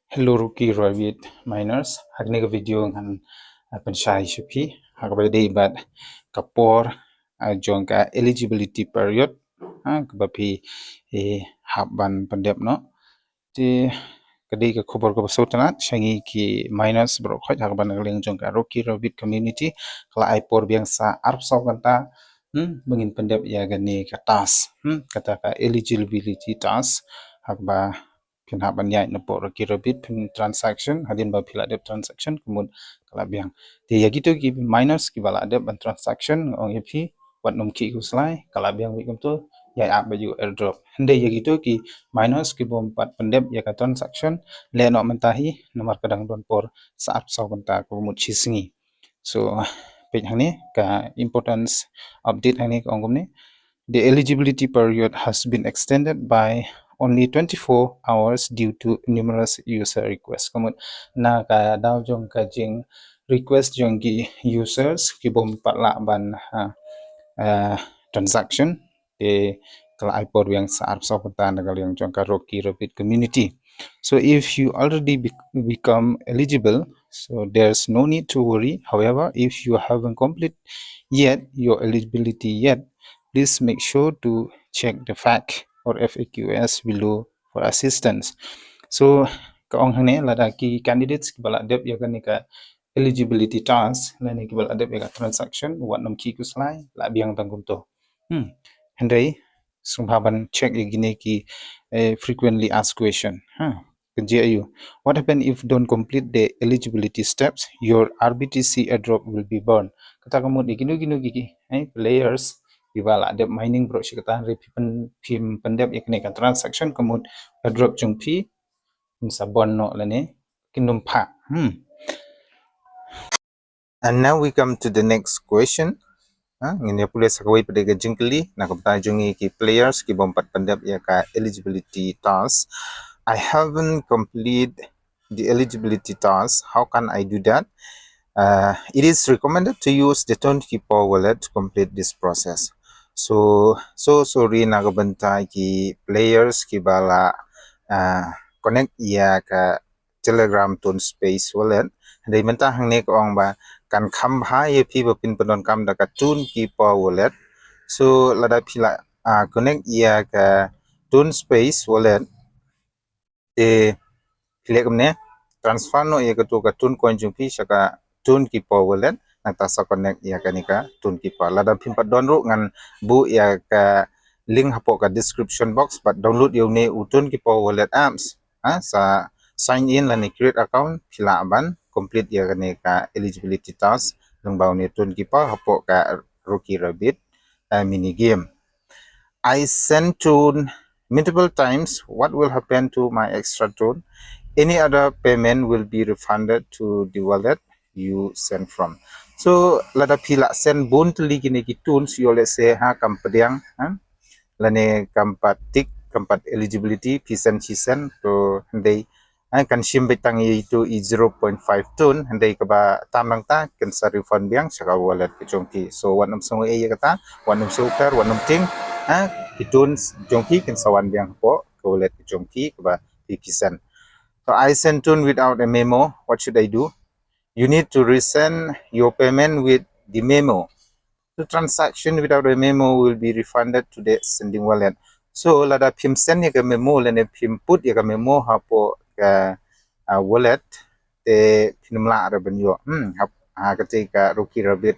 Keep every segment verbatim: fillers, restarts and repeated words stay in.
Hello Rocky Rabbit miners, ha kane ka video ngan, ah, pynshai sha phi ha kaba ïadei bad ka por, ah, jong ka eligibility period, ah, kaba phi, eh, hap ban pyndep noh. Te ka dei ka khubor kaba sngewtynnat sha ngi ki miners baroh khoit ha kaba na ka liang jong ka Rocky Rabbit community ka la ai por biang sa arphew saw kynta, hmm, ba ngin pyndep ïa kane ka task, hmm, kata ka eligibility task, ha kaba phin hap ban ïaid na poh Rocky Rabbit phin transaction, hadien ba phi la dep transaction ka mut ka la biang. Te ïa kito ki miners kiba la dep ban transaction, nga ong ïa phi, wat nym khih khuslai, ka la biang beit kumto, ïaid ap beit airdrop. Hynrei ïa kito ki miners kibym pat pyndep ïa ka transaction, leh noh mynta hi, namar ka dang don por sa arphew saw kynta, ka mut shi sngi. So, peit hangne ka importance update hangne ka ong kumne. The eligibility period has been extended by only twenty-four hours due to numerous user requests. Ka mut na ka daw jong ka jing request jong ki users kibym pat lah ban, ah, ah, transaction, te ka la ai por biang sa arphew saw kynta na ka liang jong ka Rocky Rabbit community. So if you already be become eligible, so there's no need to worry. However, if you haven't complete yet your eligibility yet, please make sure to check the FAQ or F A Q S below for assistance. So ka ong hangne, lada ki candidates kiba la dep ïa kane ka eligibility task lane kiba la dep ïa ka transaction, wat nym khih khuslai, la biang tang kumto. Hmm. Hynrei sngewbha ban check ïa kine ki, eh, frequently asked question. Ha. Kynjah aïu? What happen if don't complete the eligibility steps? Your R B T C airdrop will be burned. Kata ka mut ïa kino kino ki, eh, players kiba la dep mining baroh shi katta, hynrei phi pyn-, phim pyndep ïa kane ka transaction, ka mut airdrop jong phi phin sa burn noh lane kin nym phah. Hmm. And now we come to the next question. Ha, ngin ïa pule sa kawei pat de ka jingkylli na ka bynta jong ngi ki players kibym pat pyndep ïa ka eligibility task. I haven't complete the eligibility task. How can I do that? Uh, it is recommended to use the Toonkeeper wallet to complete this process. So, so sorry na ka bynta ki players kiba la, uh, connect ïa ka Telegram Toon Space wallet. Hynrei mynta hangne ka ong ba kan kham bha ïa phi ba phin pyndonkam da ka Toonkeeper wallet. So lada phi la, ah, connect ïa ka Toon Space wallet, te phi leh kumne, transfer noh ïa kato ka Toon coin jong phi sha ka Toonkeeper wallet, nangta sa connect ïa kane ka Toonkeeper. Lada phim pat don ruh, ngan buh ïa ka link hapoh ka description box, bad download ïa une u Toonkeeper wallet apps. Ha, sa sign in lane create account, phi lah ban complete ïa kane ka eligibility task lyngba une Toonkeeper hapoh ka Rocky Rabbit, eh, mini game. I sent Toon multiple times. What will happen to my extra Toon? Any other payment will be refunded to the wallet you send from. So lada phi la send bun tylli kine ki Toons, ïoh lehse ha kam pdiang, ha, lane kam pat tick, kam pat eligibility, phi send shi send, to hynrei, ha, kan shim beit tang ïa itu i zero point five Toon, hynrei kaba tam nangta kin sa refund biang sha ka wallet ka jong phi. So wat nym sngew ei ïa kata, wat nym sngewthuh, wat nym tieng, ha, ki Toons jong phi kin sa wan biang hapoh ka wallet ka jong phi kaba phi phi send. So I sent Toon without a memo. What should I do? You need to resend your payment with the memo. The transaction without a memo will be refunded to the sending wallet. So lada phim send ïa ka memo lane phim put ïa ka memo hapoh ka, ah, wallet, te phin ym lah ruh ban ïoh. Hmm, hap, ha kata ka Rocky Rabbit,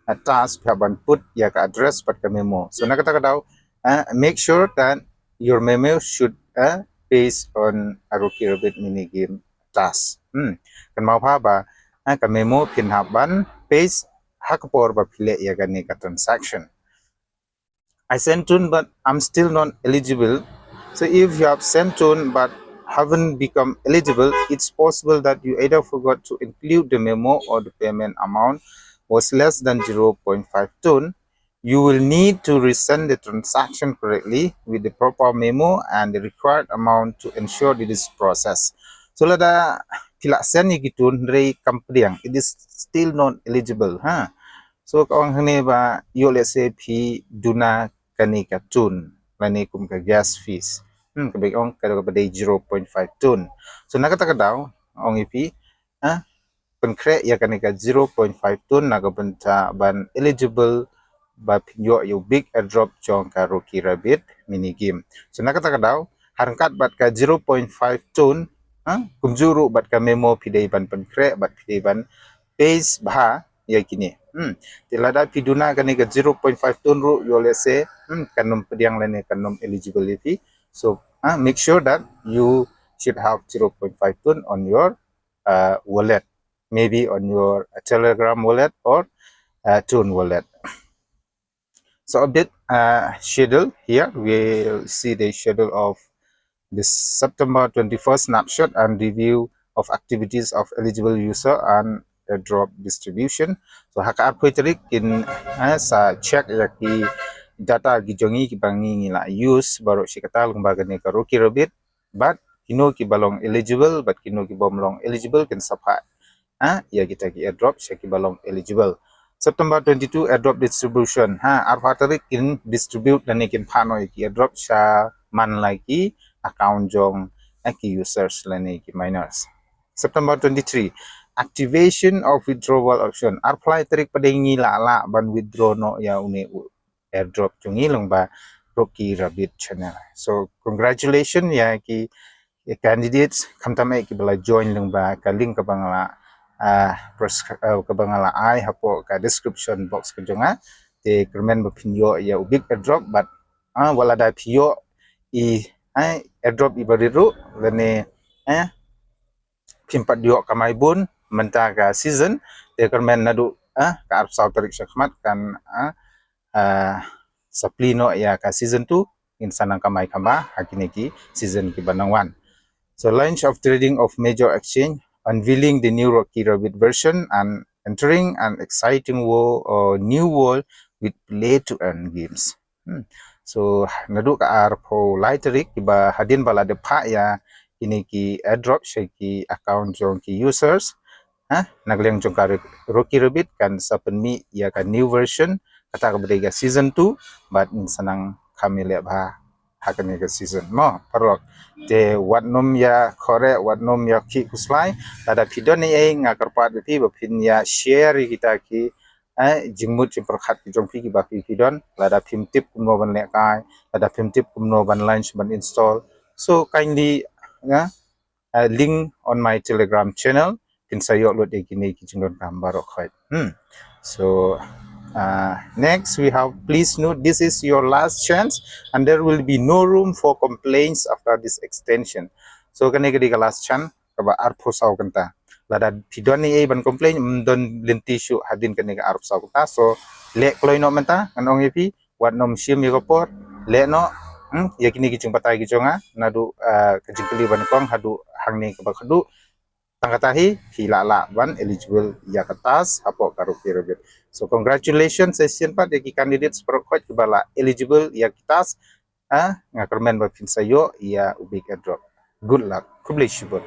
ah, task phi hap ban put ïa ka address bad ka memo. So na kata ka daw, ah, make sure that your memo should, ah, based on a Rocky Rabbit mini game task. Hmm. Kynmaw bha ba, ah, ka memo phin hap ban paste ha ka por ba phi leh ïa kane ka transaction. I sent Toon but I'm still not eligible. So if you have sent Toon but haven't become eligible, it's possible that you either forgot to include the memo or the payment amount was less than zero point five Toon. You will need to resend the transaction correctly with the proper memo and the required amount to ensure that it is processed. So lada phi la send ïa ki Toon hynrei kam pdiang, it is still not eligible, ha. So ka ong hangne ba ïoh lehse phi duna kane ka Toon lane kum ka gas fees. Hmm, kaba ong ka kaba dei zero point five ton. So na kata ka daw ong ïa phi, ah, pynkhreh ïa kane ka zero point five ton na ka bynta ban eligible ba phin ïoh ïa u big airdrop jong ka Rocky Rabbit mini game. So na kata ka daw, ha ryngkat bad ka zero point five ton, ah, kumjuh ruh bad ka memo phi dei ban pynkhreh bad phi dei ban pay bha ïa kine. Hmm. Te lada phi duna kane ka zero point five ton ruh, ïoh lehse, hmm, kan ym pdiang lane kan ym eligible ïa phi. So, ah, make sure that you should have zero point five ton on your, uh, wallet, maybe on your, uh, Telegram wallet or, uh, Ton wallet. So update, uh, schedule here. We'll see the schedule of this September twenty-first snapshot and review of activities of eligible user and airdrop distribution. So ha ka arphew tarik kin, eh, sa check ïa ki data ki jong ngi kiba ngi ngi la use baroh shi katta lyngba kane ka Rocky Rabbit. Bad kino kiba long eligible bad kino ki bym long eligible kin sa phah, ah, ïa kita ki airdrop sha kiba long eligible. September twenty-two airdrop distribution. Ha, arphew tarik kin distribute lane kin phah noh ïa ki airdrop sha man la ki account jong, eh, ki users lane ki miners. September twenty-three activation of withdrawal option. Arphew tarik pat ngi lah lah ban withdraw noh ïa une u airdrop jong ngi lyngba Rocky Rabbit channel. So congratulations ïa ki, ïa candidates, khamtam eh kiba la join lyngba ka link kaba nga la, ah, pres-, ah, kaba nga la ai hapoh ka description box ka jong nga. Te kyrmen ba phin ïoh ïa u big airdrop bad, ah, wat lada phi ïoh i, eh, airdrop iba rit ruh lane, eh, phim pat ïoh kamai bun mynta ka season, te kyrmen naduh, ah, ka arphew saw tarik shakhmat kan, ah, ah, sa plie noh ïa ka season two, ngin sa nang kamai kham bha ha kine ki season kiba nang wan. So launch of trading of major exchange, unveiling the new Rocky Rabbit version and entering an exciting world or new world with play to earn games. Hmm. So naduh ka arphew lai tarik kiba hadien ba la dep phah ïa kine ki airdrop sha ki account jong ki users, ha, na ka liang jong ka Ro-, Rocky Rabbit kan sa pynmih ïa ka new version, kata kaba dei ka season two, bad ngin sa nang kham ïaleh bha ha kane ka season mo, paralok. Te wat nym ïa khoreh, wat nym ïa khih khuslai. Lada phi don ei ei, nga kyrpad ïa phi ba phin ïa share ïa kita ki, eh, jingmut jingpyrkhat ki jong phi kiba phi phi don. Lada phim tip kumno ban lehkai, lada phim tip kumno ban launch, ban install, so kindly, eh, uh, link on my Telegram channel, phin sa ïoh lut ïa kine ki jingdonkam baroh khoit. Hmm. So, uh, next we have, please note this is your last chance and there will be no room for complaints after this extension. So kane ka dei ka last chance kaba arphew saw kynta. Lada phi don ei ei ban complain, ym don lynti shuh hadien kane ka arphew saw kynta. So leh kloi noh mynta, ngan ong ïa phi, wat nym shim ïa ka por, leh noh, hmm, ïa kine ki jingbatai ki jong nga, naduh, ah, ka jingkylli ba nyngkong haduh hangne kaba khadduh. Tang kata hi, phi lah lah ban eligible ïa ka task hapoh ka Rocky Rabbit. So congratulations sa shisien pat ïa ki candidates baroh khoit kiba la eligible ïa ki task. Ah, nga kyrmen ba phin sa ïoh ïa u big airdrop. Good luck. Khublei shibun.